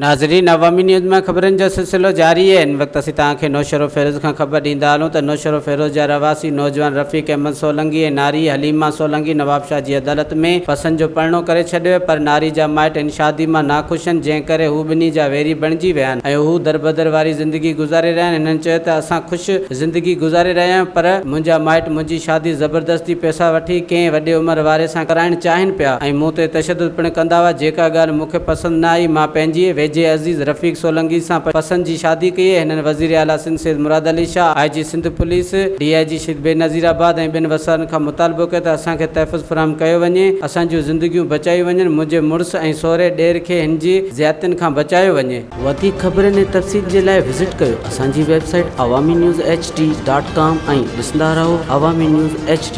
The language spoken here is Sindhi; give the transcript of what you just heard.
ناظرين عوامي نيوز مان خبرن جو سلسلو جاري آهي هن وقت اسين توهان کي نوشهروفيروز کان خبر ڏيندا هلون ته نوشهروفيروز جا رهواسي نوجوان رفيق احمد سولنگي ۽ ناري حليما سولنگي نوابشاهه جي عدالت ۾ پسند جو پرڻو ڪري ڇڏيو آهي پر ناري جا مائٽ هن شادي مان ناخوش آهن جنهن ڪري هو ٻنهي جا ويري بڻجي ويا آهن ۽ هو دربدر واري زندگي گذاري رهيا آهن هنن چيو ته اسان خوش زندگي گذاري رهيا آهيون پر منهنجا مائٽ منهنجي شادي زبردستي پئسا وٺي ڪنهن وڏي عمر واري سان ڪرائڻ چاهين پيا ۽ مون تي تشدد پڻ ڪندا هئا جيڪا ڳالهه مون کي پسند نه آئي مان پنهنجي ويجهي عزيز رفيق سولنگي سان پسند جي شادي ڪئي هنن وزير اعليٰ Sindh Syed Murad Ali Shah, I G Sindh police, D I G Shaheed Benazirabad ۽ ٻين وسارن کان مطالبو ڪيو ته اسان کي تحفظ فراهم ڪيو وڃي، اسان جون زندگيون بچايون وڃن، منهنجي مڙس ۽ سهري ڏير کي هن جي زيادتين کان بچايو وڃي. وڌيڪ خبرن ۽ تفصيل جي لاء وزٽ ڪيو اسان جي website Awami news H D dot com ۽ ڏسندا رهو عوامي نيوز ايڇ ڊي.